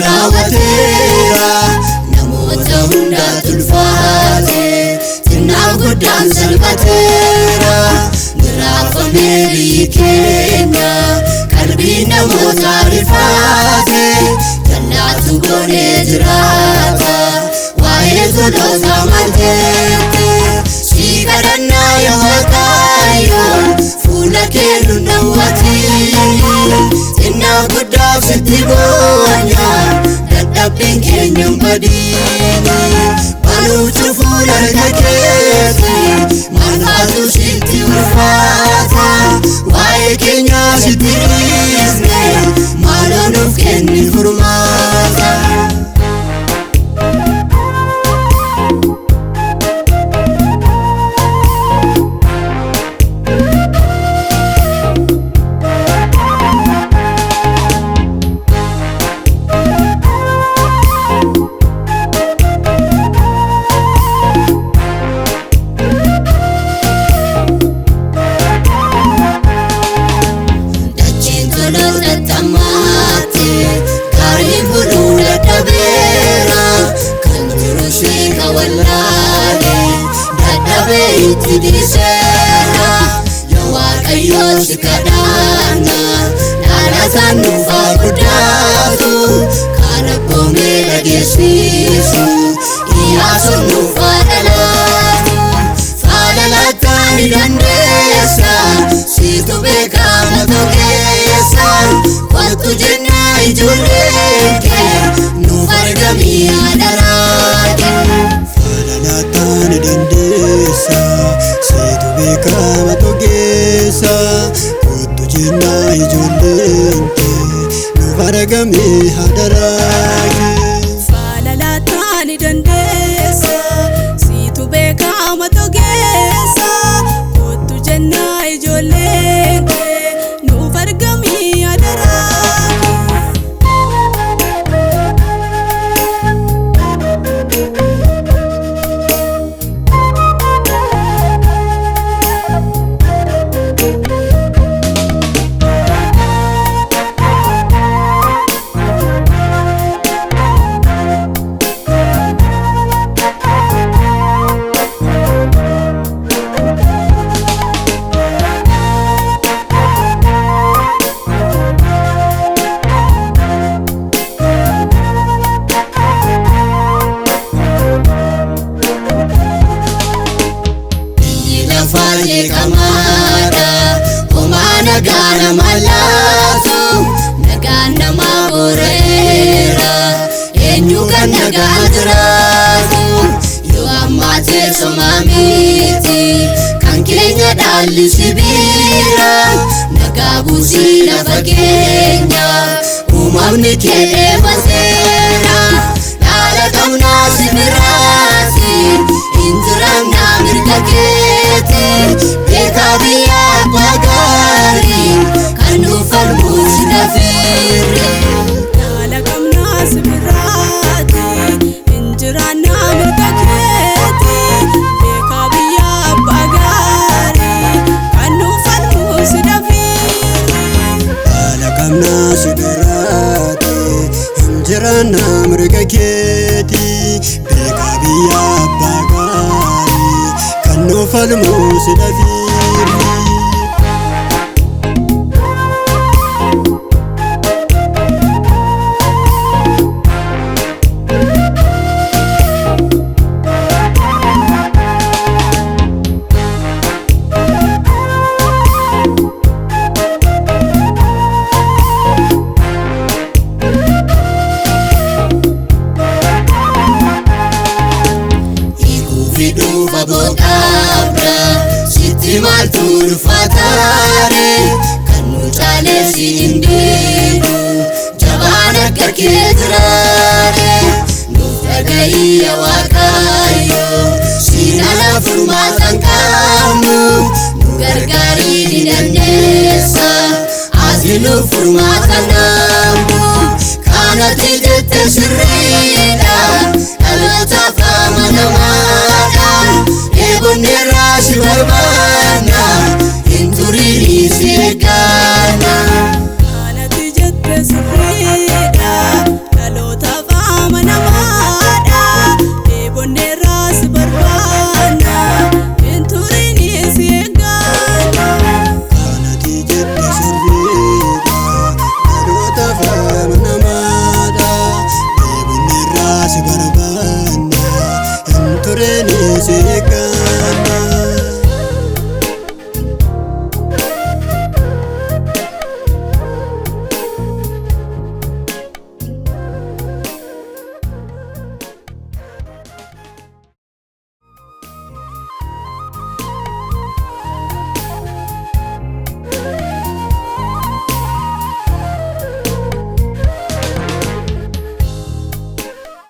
Raawwateera namoota hundaatu ulfaate xinnaaf guddaan salphateera niraafamee biyyi keenya qalbiin namoota rifaate jallaatu goonee jiraata waa'ee toloota malteette si kadhannaa yaa Waaqayyo fuula kee nu hawwatiin xinnaaf guddaaf sitti boonya dadhabbiin keenya hin badiin banuuf cufuun harka keeti maalfaatu sitti ulfaata waa'ee keenyaa sitti dhiisne maaloo nuuf kenni furmaata. Dachiin toloota tammaate gaarii buluu dadhabeera kan jiru siika wallaale dadhabee itti dhiiseera yaa Waaqayyo si kadhanna dhalataan nuuf haa guddaatu kan abboomee dhageessisu Iyyaasuun nuuf haa dhalatu faana lataa ni dandeessa siitu beekama togeessa kottu jennaa ijoolleen kee nuuf argamii hadaraa kee. Faana laataa ni dandeessa, siitu beekama togeessa. Kottu jennaa ijoolleen kee nuuf argamii hadaraa kee. Faana laataa ni dandeessa, siitu beekama togeessa. Kottu jennaa ijoolleen kee nuuf argamii hadaraa kee. Biyyi lafaa jeeqamaadha homaa nagaa nama laatu nagaan namaa boreera eenyu kan nagaa jiraatu yoo ammaa teessumaa miti kan keenya dhaalli sibiila nagaa buusii lafa keenya uumamni kee dheebaseera dhaala qabnaa si biraati injirannaa mirga keeti beekaa biyya abbaa gaarii kan nuuf falmuu si dafirre. Dhaala qabnaa si biraati, injiraannaa mirga keeti. Beekaa biyya abbaa gaarii kan nuuf falmuu si dafiirre. Haala qabnaa si biraati, injiraannaa mirga keeti. Beekaa biyya abbaa gaarii kan nuuf falmuu si dafiirri. Hiikuu fi dhuunfa booqabda sitti maaltu ulfaataare kan nu caalee si hin diidu jabaan akka kee jiraare nuuf dhaga'ii yaa Waaqayyo siin ala furmaata hin qabnu nu gargaarii ni dandeessa ati nuuf furmaata namnu kanatti jette sirriidha dhalootaaf amanamaadha eebonneerraa si barbaada.